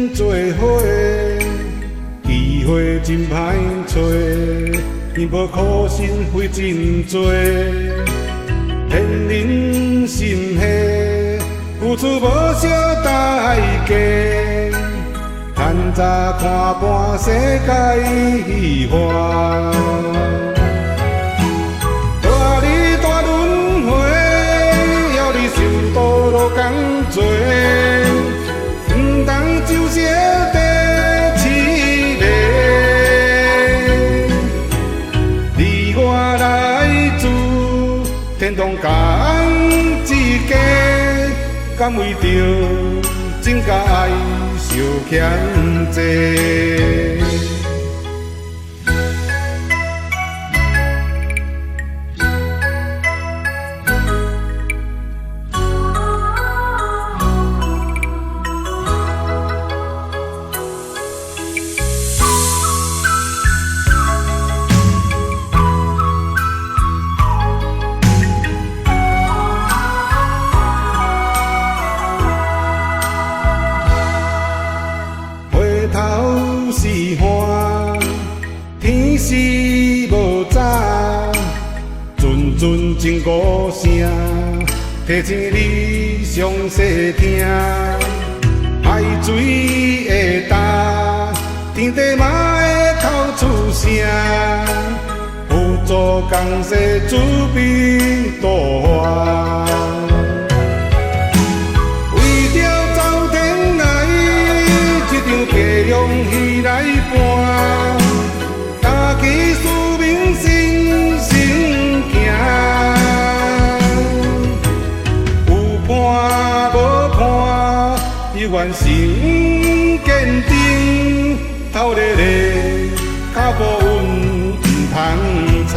真做伙，機會真歹揣，幸福可心費真濟。騙人心血，付出無少代價，趁早看破世界花。帶你大輪迴，邀你受多路工濟，毋通就說第七个。你我來自天堂共一家，敢為著情佮愛相牽制？回頭是岸，天時無早，陣陣情鼓聲，提醒你詳細聽。海水會焦，天地嘛會哭出聲，佛祖降世慈悲度化。為著走天涯，這場白龍戲來伴，擔起使命心心行。有伴無伴，猶原心堅定，頭咧咧，跤步穩毋通差。